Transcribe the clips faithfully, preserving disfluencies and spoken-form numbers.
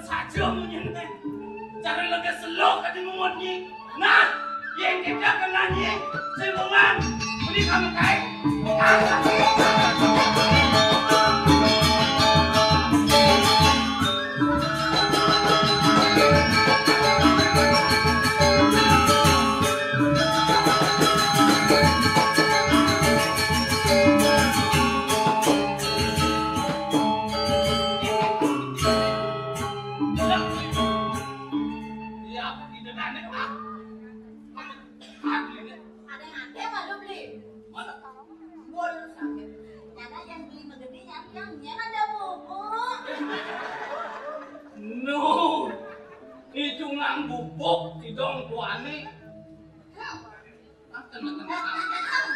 Saja munyiné. Cara lega selo ka di mungut nyi. Nah, yén kita kena nyi, sing bungan, beli kamu kain. Iya, ide aneh. Ah. Ada yang aneh malu beli. Mana? Bol sakit. Nyana yang beli magedi yang yang nyana ada bubuk. No. Itu nang bubuk, tidong tuane. Hmm. Makan, makan, makan.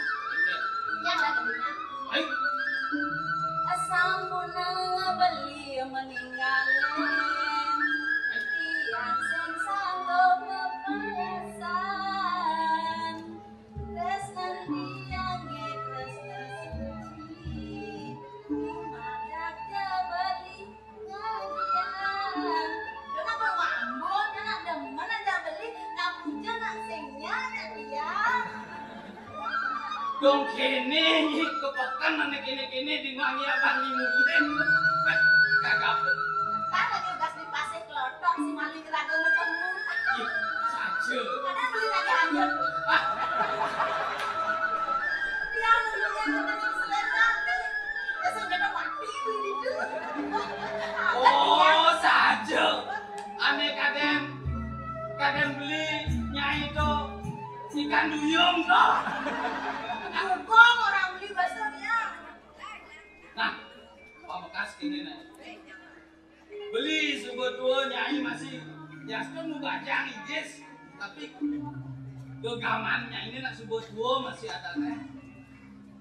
Yang ada belinya. Hai. Asam punang beli meninggalin. Tiang sing sanggup mepelesan. Tresnan tiang nge tresnan suci. Madak beli. Ngajian. Dona kalau ngambon, dona demen aja beli, nak puja, nak singnya, nak dia. Dong kene nyi kepekan anak kene-kene di mangi abang nyi mulin. Kagak. Kan lagi gas di pasir kelotok, si maling keraga ketemu. Ih, saja. Ada beli lagi hanyut. Ah. Dia nunggunya ketemu selera. Oh, saja. Ane kadén, kadén beli nyai to ikan duyung to. Dukung orang beli bakso dia. Nah, pamekas kene nah. Beli suba tua nyai masih, ya, suka nu bajang igis, tapi gegaman nyai ini nak suba tua masih ada teh.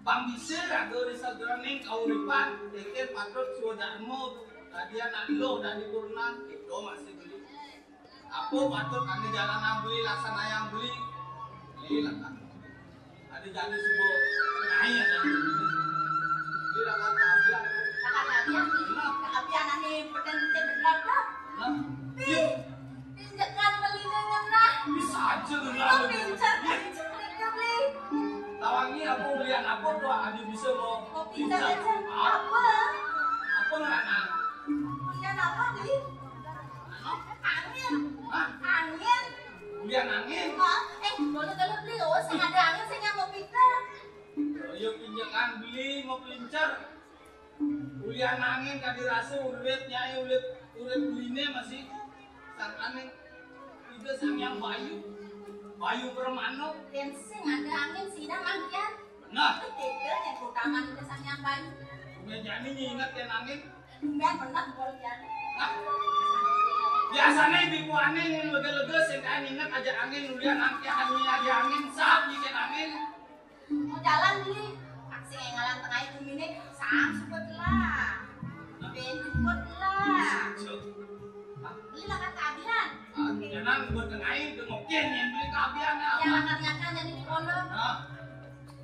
Pang bisa raga ri sajeroning kauripan, pikir patut swadarma, kadian nak luh dadi turunan, itu masih beli. Apa patut ane jalanang beli, laksanayang beli? Beli lah kan. Ada jani suba nyai ada. Beli lah kan, kabian. Kakak kabian, kakak kabian ane peten-peten bener dah. Nah. Ih. Pinjekan beliné ngenah. Bisa aja ngenah. Mau pincer, pincer, pincer beli. Tawangi apa belian apa tuh, adi bisa mau mau pincer pincer. Aja. Ah. Apa? Apa ngeranang? Belian apa beli? Angin. Hah? Angin. Belian angin? Hah? Eh, boleh kalau beli, oh, sing ada angin, sing mau pinter. Oh, iya, pinjekan beli, mau pincer. Ulian angin kadi rasa urip nyai, urip, urip beliné masih sangkaning Ida Sang Hyang Bayu, Bayu Pramana. Yén sing ada angin sida mangkian. Bener. Ida yang utama Ida Sang Hyang Bayu. Sudah jani nyi inget yén angin. Enggak pernah kalau jani. Nah, biasanya ibu ane yang lega-lega sing kayak inget aja angin ulian angin aja angin sap dikit angin. Mau jalan beli, taksi ngalan tengah bumi nih, sang suka telah. Ben cukup telah. Beli lah kan keabian. Ah, jangan buat tengah itu, mungkin yang beli keabian ya. Ya, makan-makan jadi di pondok. Nah.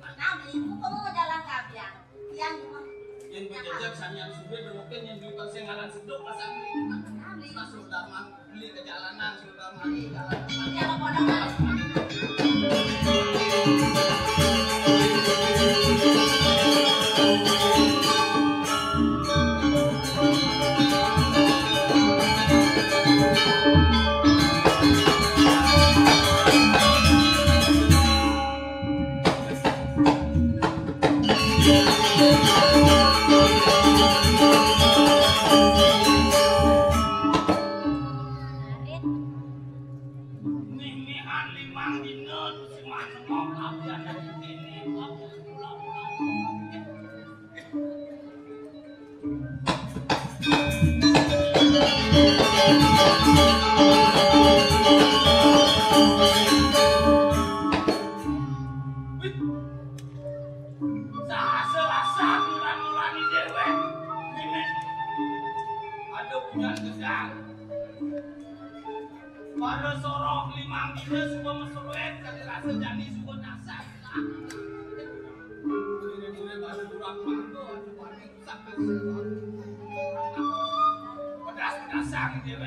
Nah, beli itu kamu mau jalan keabian. Yang cuma. Yang berjejak sang yang sudah, mungkin yang beli pas yang ngalan sedok, pasang beli. Nah, beli. Mas udah mang. Beli ke jalanan, sudah mati jalanan. Mih-mihan limang dina, nu si manuk kapian dadi kéné. Wih. Sasa-sasa ngulan-ngulani déwék. Ini ada punya gedang. Para soroh limang dina suba mesuwét, kadi rasa jani suba dasar. Kira-kira baru kurang mangga, anu paling rusak kan. Pedas-pedasan. Bibi,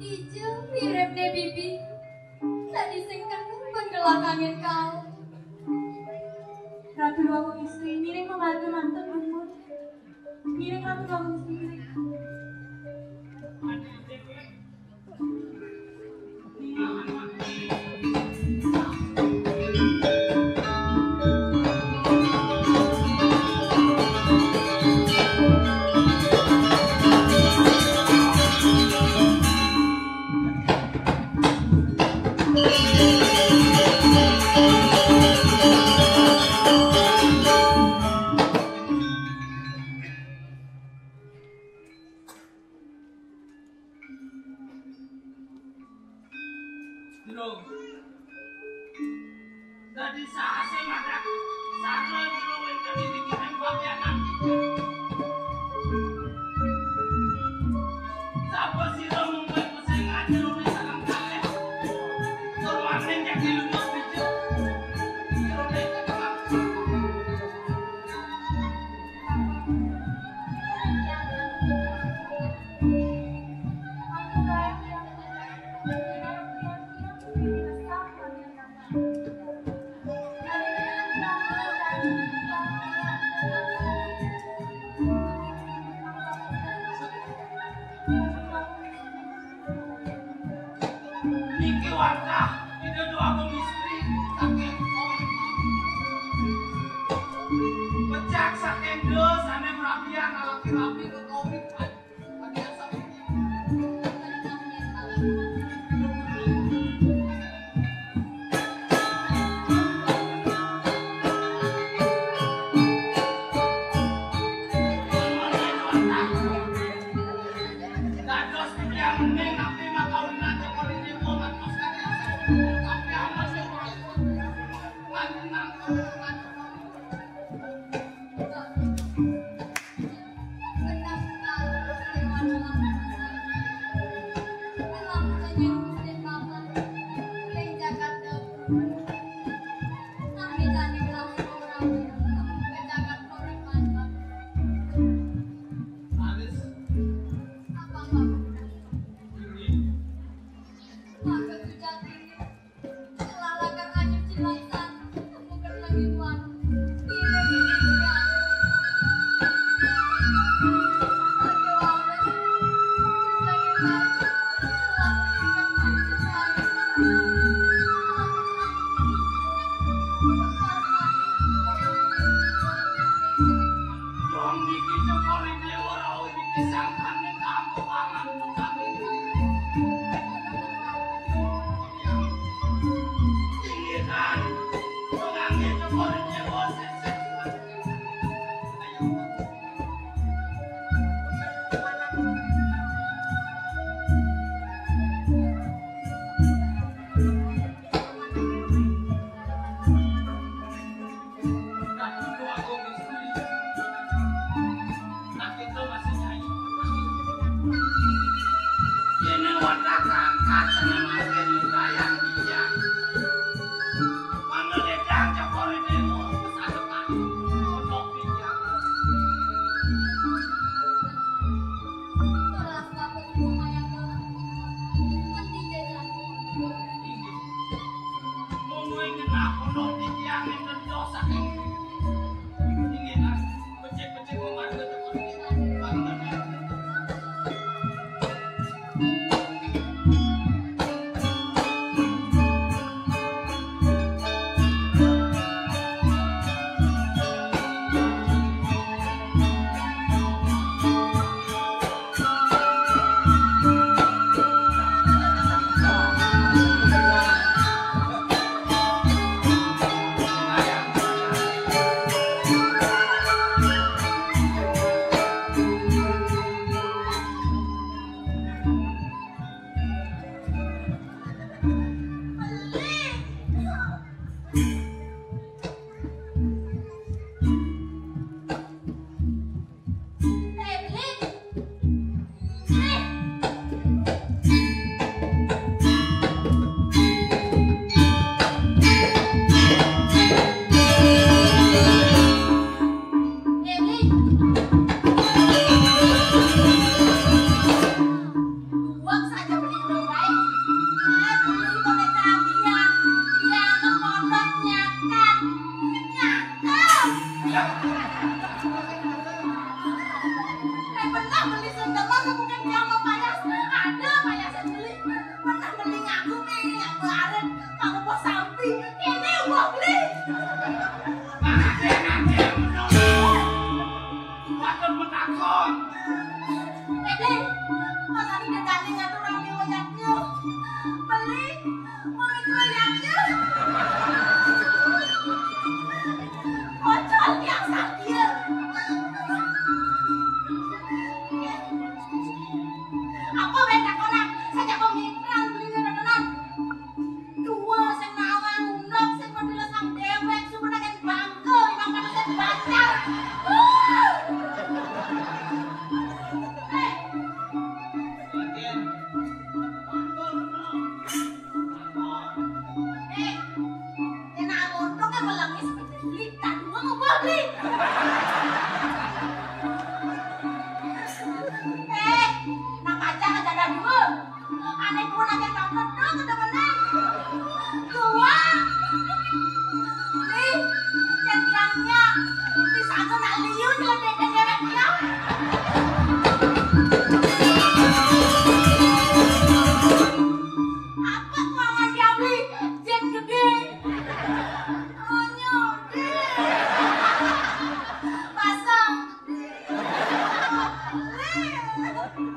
ijo miripne Bibi. Tadi sing kenung penggelak angin kau. Ratu Dewata Istri, ngiring membantu mantun, Bun. Ngiring Ratu Dewata Istri, ngiring. Jero. Dadi saksi madak sareng jero wénten ing kiring papianan kita. Sapa sira mung kowe sing ngajerone sareng kalih. Tur maning dadi lunyuk bijak. Jerone ketelang. Niki wantah Ida Dwagung Istri saking pecak saking dos ane merabian alaki rabi utawi Arep karo bos sampi, kene wong beli. Mana sing nang dia menolak? Patut metakon. Beli, masa di dedane ngatur rame wayatnya. Beli, mau itu wayatnya. Ocol tiang sakit. Apa wae takonan? Saja pemikiran beli ngenenan. Dua sing nawang unok sing model sang dewek sumeneng bangkel imang panusen banjar. Eh, eh, enak unok kan melengis seperti berita dua mau beli. Eh, nak aja aja dua. Aneh pun aja tak pedul kedemenan. Dua. Nih, jadiannya bisa aku nak liu nyeledekin dewek dia. Apa kemauan dia beli? Jet gede. Oh, nyode. Pasang.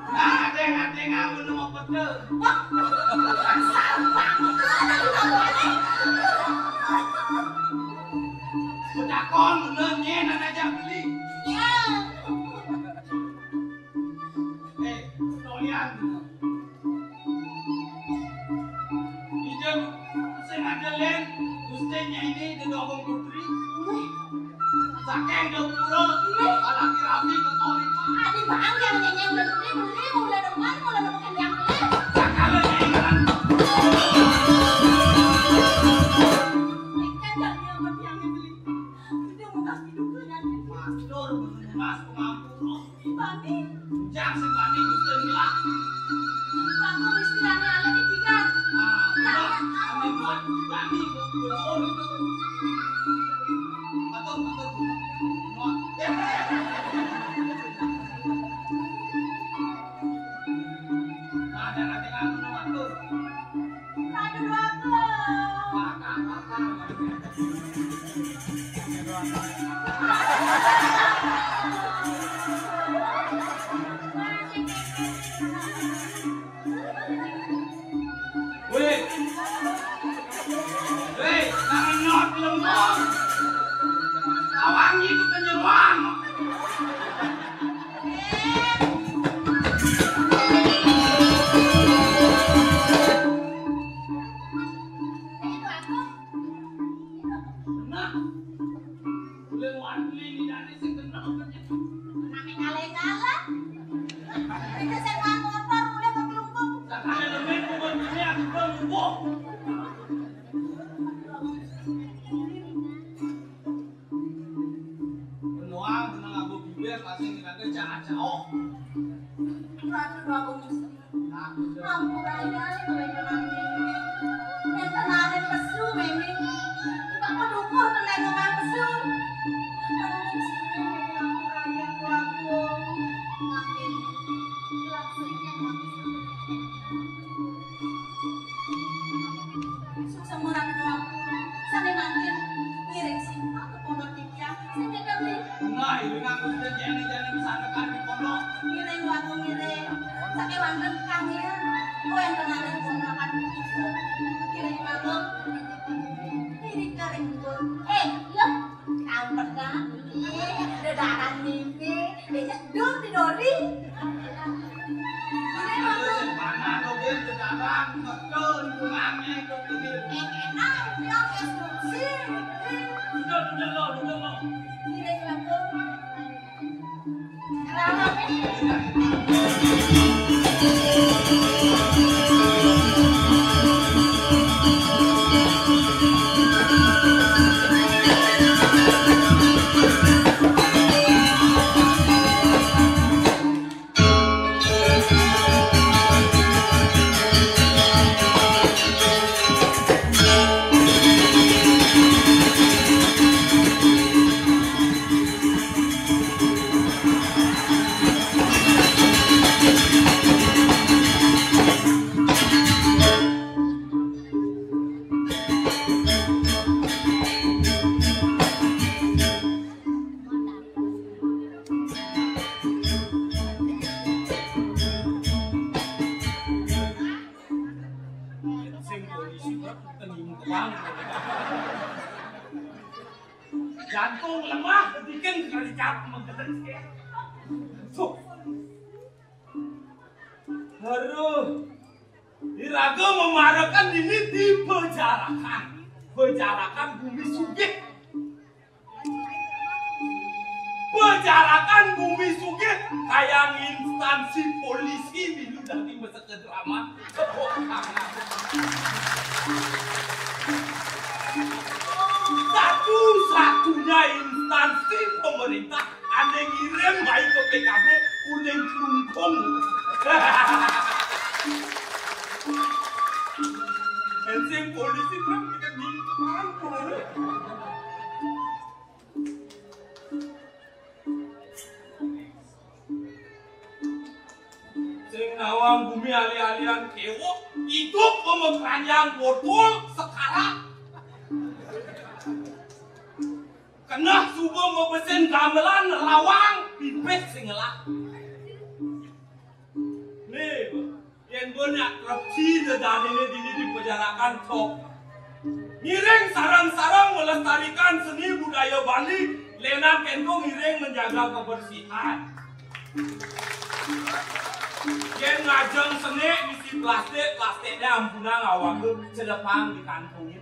Nah, deng, deng, aku nemu pete. Wah, kasar banget. Udah kon, bener, nyen, aja beli. Ya. Eh, Dolian. Ijen, sing aja, Len. Gustinya ini dedokong putri. Wih. Saking do pura, wih, lagi rapi ke kori. Adi bang yang nyenyeng udah beli, beli, udah demen, udah demen yang beli. Sakala nyengan. Ikan dari yang beli. Udah mau kasih dukungan. Matur, mas, pengampun. Bani. Jang sing bani Gusti Lila. Aku istilahnya ada di pinggan. Ah, iya. Kami buat bani, bu-, bu-, bu-, itu. Matur, matur, matur. Ada nanti kamu matur. Weh. Weh, nang nyot lempong. Lawangi itu penyeruan. Nah, boleh wani ini dari sing kenal. Nami kaleng-kaleng. Itu sewa motor, mulai ke Klungkung. Lah, kaya lembek, pokoknya ini aku belum. Benoa, benang aku bibir, pasti ngerasa jahat jauh. Ratu Bagus. Ampura ya, kowe nang ngene. Nek tenanan pesu, Mimi. Kok dukuh tenan ngomong pesu? Ampura ya, aku. Makin jelas sedikit, makin sukses murah doaku. Sane makin ngiring simpang ke pondok titiang. Sing kita beli. Nah, itu kan maksudnya jane-jane bisa tekan di pondok. Ngiring, aku ngiring. Sake wonten kang ya. Kowe tenanan Kening tuang. Jantung lemah, betikan kerja mengelentik. Tuh. Aduh. Iraga mamarakan dini di pejarakan. Pejarakan bumi sugih. Pejarakan bumi sugih kayang instansi polisi milu dadi maseka drama. Satu-satunya instansi pemerintah ané ngirim baik ke P K B uning klungkung. Ensing polisi kan kita minta ampun. Sing nawang bumi ali-alian kéwuh, idup pemekranyang botol sekarat. Keneh suba mebesin gamelan rawang, pipis sing ngelah. Nih, yén ba nak trepsi dedaniné dini di pejarakan, tok. Ngiring sareng-sareng melestarikan seni budaya Bali, lénan kénto ngiring menjaga kebersihan. Yén ngajeng senik misi plastik, plastikné ampunang awaka celepang di kantongé.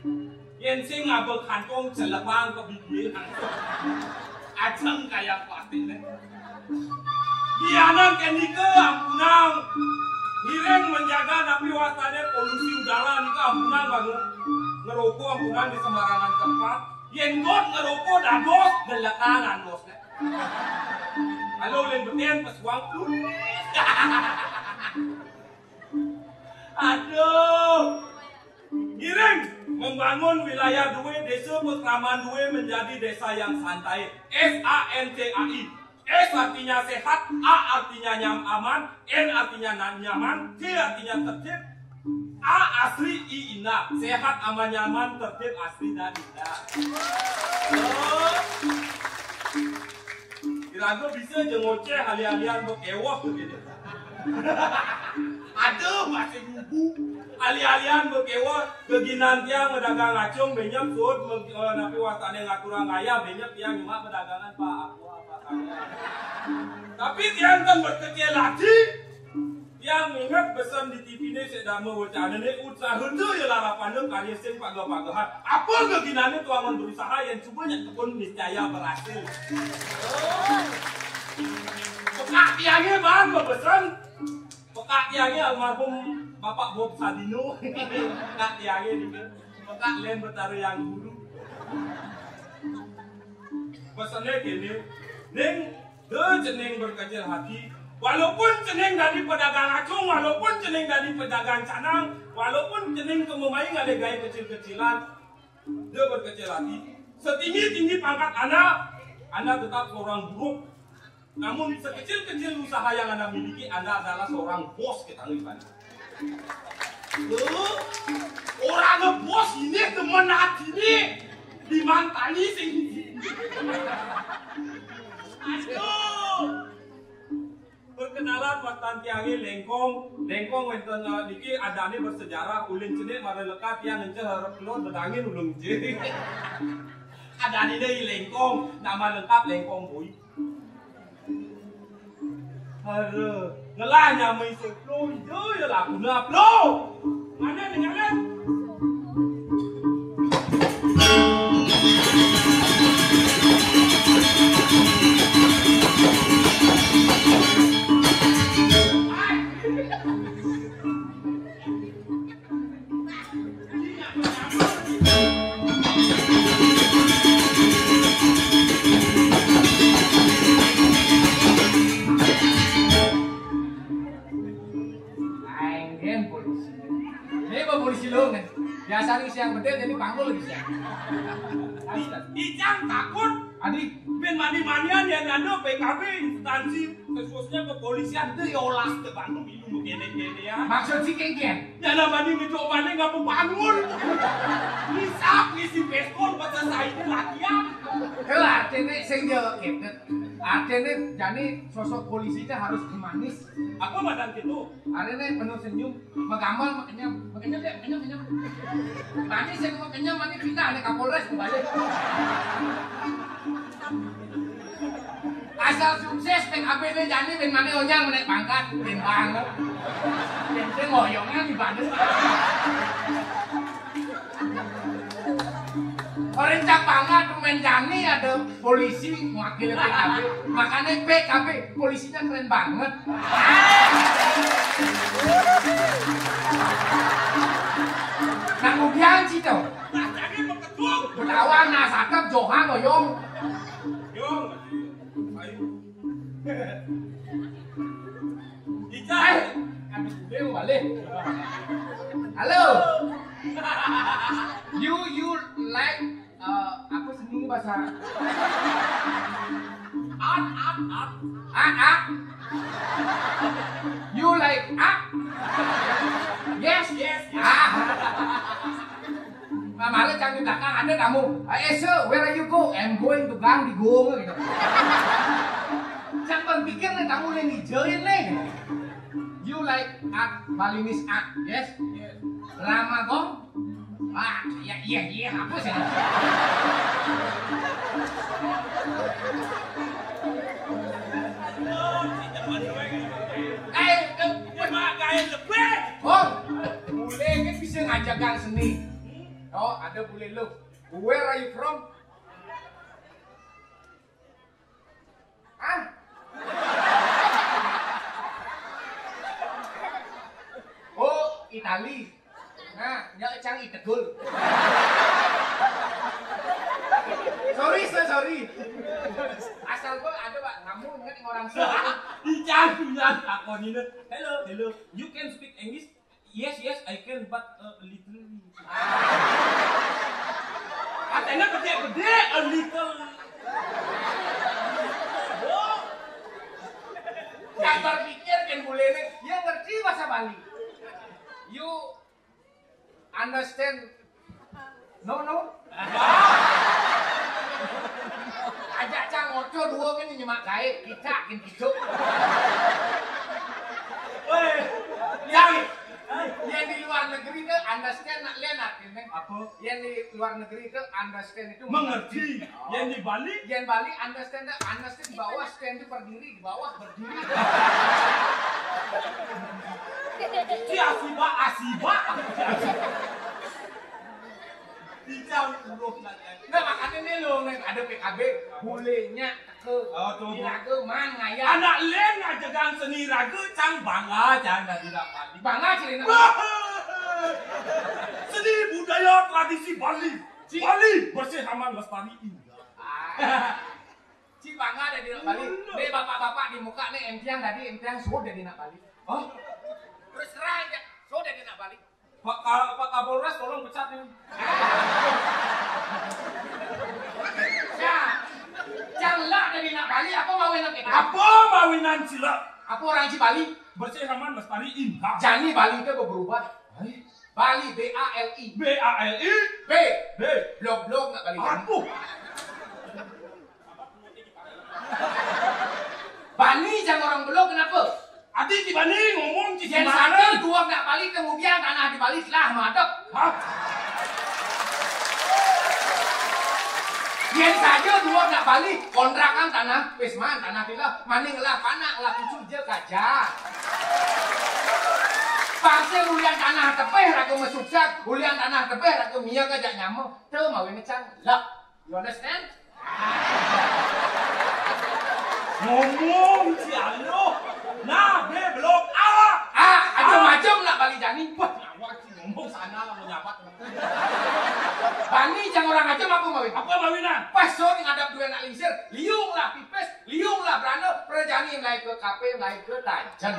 Yén sing ngaba kantong celepang ka bibir. Ajeng kayang plastikné. Lianan ké nika ampunang. Ngiring menjaga napi wastané polusi udara nika ampunang banget. Ngerokok ampunang di sembarangan tempat. Yén dot ngerokok dados delekan andosné. Kalau ulin beten pesuang. Aduh. Ngiring membangun wilayah dua, desa Pakraman dua menjadi desa yang santai. S A N T A I. S artinya sehat, A artinya nyam aman, N artinya na- nyaman, T artinya tertib, A asri, I indah. Sehat, aman, nyaman, tertib, asri dan indah. Oh. Iraga bisa ja ngocéh ali-alian ba kéwuh gitu. Aduh, masih ngubu. Ali-alian ba kéwuh, geginan tiang madagang acung, benyep suud, meg- eh, napi wastané ngaturang gaya, benyep tiang nyemak padagangan, Pak, aku apa kaya. Tapi tiang kan berkecil hati, tiang inget pesan di T V né, sik dama wacanané, usaha tu ya larapan karya sing pageh-pagehan. Apa geginané tuangan berusaha yang coba nyak tekun niscaya berhasil. Pekak tiangé bang, bebesan. Pekak tiangé almarhum Bapak Bob Sadino. Pekak tiangé nika. Pekak lén Betara Yang Guru. Pesané kéné, Ning, da cening berkecil hati. Walaupun cening dadi pedagang acung, walaupun cening dadi pedagang canang, walaupun cening kememai ngalih gaé kecil-kecilan, da berkecil hati. Setinggi-tinggi pangkat anda, anda tetap seorang buruh. Namun sekecil-kecil usaha yang anda miliki, anda adalah seorang bos kita nih, Pak. Tuh, orang bos ini temen hati nih. Di mantani sing. Aduh. Perkenalan, wastan tiangé Lengkong. Lengkong wénten, eh, niki adané bersejarah, ulin cenik mara lekad tiang ngenceh arep telur bedangin ulung je. Adané deui Lengkong, nama lengkap Lengkong Boy. Aduh, ngelah nyamai soplo, iya ya laguna plo. Mana dengaran? Aing gén polisi. Ini mah polisi lo kan. Biasa nih siang gede jadi panggul lagi siang. Icang takut. Adi, bin mani-manian ya nando P K B instansi khususnya kepolisian itu ya olah ke Bandung itu begini-gini ya. Maksud si kengken? Ya namanya ngejok mana nggak mau bangun. Bisa ngisi peskon pada saya latihan. Itu artinya sing dia kepet. Artinya, jani sosok polisi téh harus humanis. Apa madan gitu? Artinya penuh senyum, magambar, makenyem, makenyem, ya, makenyem, makenyem. Tadi saya makenyem, mana pindah, ada Kapolres, kembali. Asal sukses, P K B téh jani, bin mana onyang, menek pangkat, bin banget. Bin téh ngoyongan di Bandung. Rencak banget, main jani ada polisi mewakili P K B. Makanya P K B, polisinya keren banget. Nah, kemudian sih tuh. Ketawa, nah, satep, Johan, Oyong. Yong, ayo. Ica. Eh, aduh, gue mau balik. Halo. You, you like, eh, apa seni bahasa? Art, art, art. Art, art. You like art? Yes, yes, yes. Ah. Nah, malah cang di belakang ada tamu. "Eh, sir, where are you go?" "I'm going to gang di gong," gitu. Cang berpikir nih tamu yang ngijain nih. "You like art, Balinese art?" "Yes." "Yes." "Rama gong?" "Ah, iya, iya, iya, apa sih?" Eh, eh, oh, bule kan bisa ngajagang seni. Oh, ada bule lu. "Where are you from?" "Hah?" "Oh, Itali." "Nah, nya cang itegul." Sorry, sir, sorry. Asal gua ada, Pak. Kamu ingat yang orang sih. Ican, Ican, aku ini. Hello, hello. You can speak English? Yes, yes, I can, but, uh, a little. Katanya gede-gede, a little. Kabar pikir kan bule nih, ya ngerti bahasa Bali. You understand? No, no. Ajak cang oco dua kan nyemak gaé, kita kan gitu. Woi, yang, yang di luar negeri tuh understand nak lian artinya. Apa? Yang di luar negeri tuh understand itu mengerti. Yang di Bali? Yang Bali understand tuh, understand di bawah, stand itu berdiri, di bawah berdiri. Si asiba, asiba. Ijang uruh nak. Nah, makanya nih lo, nih ada P K B, bulenya ke. Oh, tuh, tuh. Irageman ngaya. Anak lain ngajagang seni raga, cang bangga, cang dari dapat. Bangga sih, Lina. Wah! Seni budaya tradisi Bali. Si Bali bersih aman lestari indah. Ah. Si bangga ada di Bali. Nih, bapak-bapak di muka nih, entiang tadi, entiang sudah di nak Bali. Oh? Terus terang aja, sudah di nak Bali. Pak Ka-, Pak Kapolres, tolong pecat nih. Ya, cang lah dari nak Bali, apa mawinan kita? Apa mawinan sila? Apa orang si Bali? Bersih aman lestari indah. Jani Bali itu berubah. Bali, B A L I. B A L I. B. B. Blok-blok nak Bali. Aduh. Bani jangan orang belum kenapa? Ati di Bani ngomong di. Yang sana dua nak Bali, kemudian tanah di Bali telah madep. Hah? Yang saja dua nak Bali, kontrakan tanah, pisman tanah tila, maning lah panak lah pucuk je kaja. Pasti ulian tanah tepeh raga mesuksak, ulian tanah tepeh raga mia kaja nyama. Tuh mau ini cang, lah. You understand? Ngomong si Anu. Nah, be belum awak. Ah, aja macam nak Bali jani. Wah, awak si ngomong sana lah menyabat. Bani jangan orang aja apa mawin. Apa mawinan? Pas sore ngadap dua anak lingsir, liung lah pipis, liung lah berana, perjani naik ke kafe, naik ke tajen.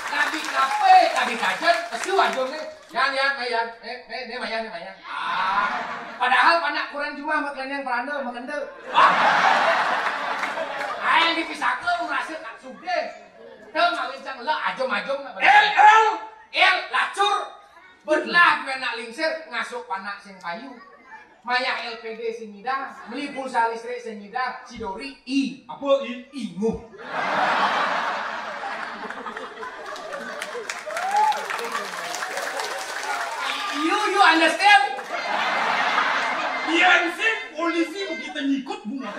Tadi kafe, tadi tajen, pasti wajungnya. Yan, yan, meh, yan. Eh, meh, meh, meh, yan, meh, yan. Ah, padahal panak kurang jumah makan yang peranda, makan deh. Ayo dipisahkan, merasa tak suge. Tuh, mawin sang lah, ajom-ajom nak. El, el, el, lacur. Berlah gue nak lingsir, ngasuk panak sing payu. Mayah L P D sing nyidang, meli pulsa listrik sing nyidang, si Dori, i. Apa i? Inguh. You, you understand? Yén sing polisi begitu nyikut bungut.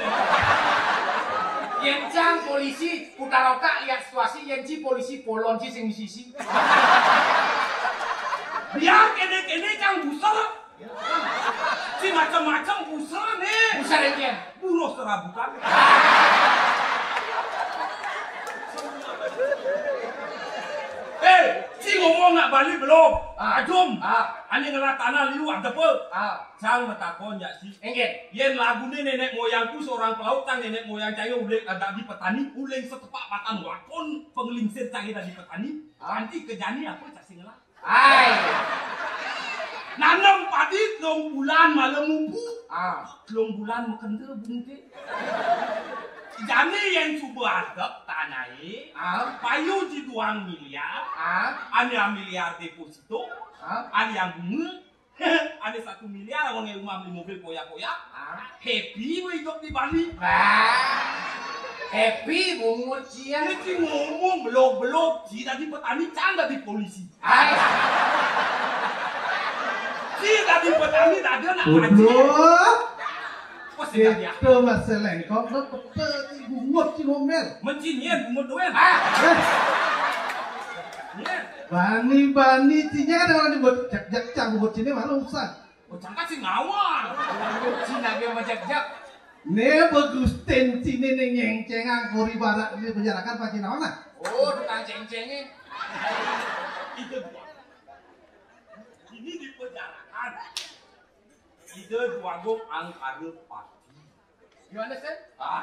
Yén cang polisi putar otak lihat situasi, yén ci polisi polon ci sing sisi. Biar kéné-kéné cang buser. Ci macem-macem buser nih. Buser ya, Jen? Buruh serabutan. Eh, ci ngomong nak balik belum? Ah. Ajum. Ah. Ané ngelah tanah liu ada apa? Ah. Cang matakon ya, ci. Enggak. Yén laguné nénék moyangku seorang pelaut, cang nénék moyang cangé uling ada di petani, uling setepak batang wakon, pengelingsir cangé ada di petani. Ah. Nanti kejani apa cang sing ngelah? Hai. Nanem padi telung bulan malah mupu. Ah. Telung bulan makendel bunguté. Jani yén suba adep tanahé, ah, payu ci duang miliar, ah, ané miliar deposito, ah, ané bunga, ané satu miliar, amun ngeumah beli mobil poyak-poyak. Ah. Happy wé idup di Bali. Ah. Happy bungut sia. Ini ci ngomong belok-belok, ci dadi petani, cang dadi polisi. Hai. Ci dadi petani, dadi anak haji. Goblok. Wah, sing dadi. Itu Mas Selengkok, lo kepel di bungut ci ngomel. Mencinyén bungut doén. Ah. Eh. Nyén. Bani-bani ciné kan orang nyebut jak-jak cang bungut ciné malu usah. Oh, cang kan sing ngawal. Cina ge majak-jak. Né bagus tén ciné né nyengcengang kori barak né penjarakan paci naon nah? Oh, tukang cengcengé. Ida dua. Ini di penjarakan. Ida dua gong angkara pati. You understand? Ah.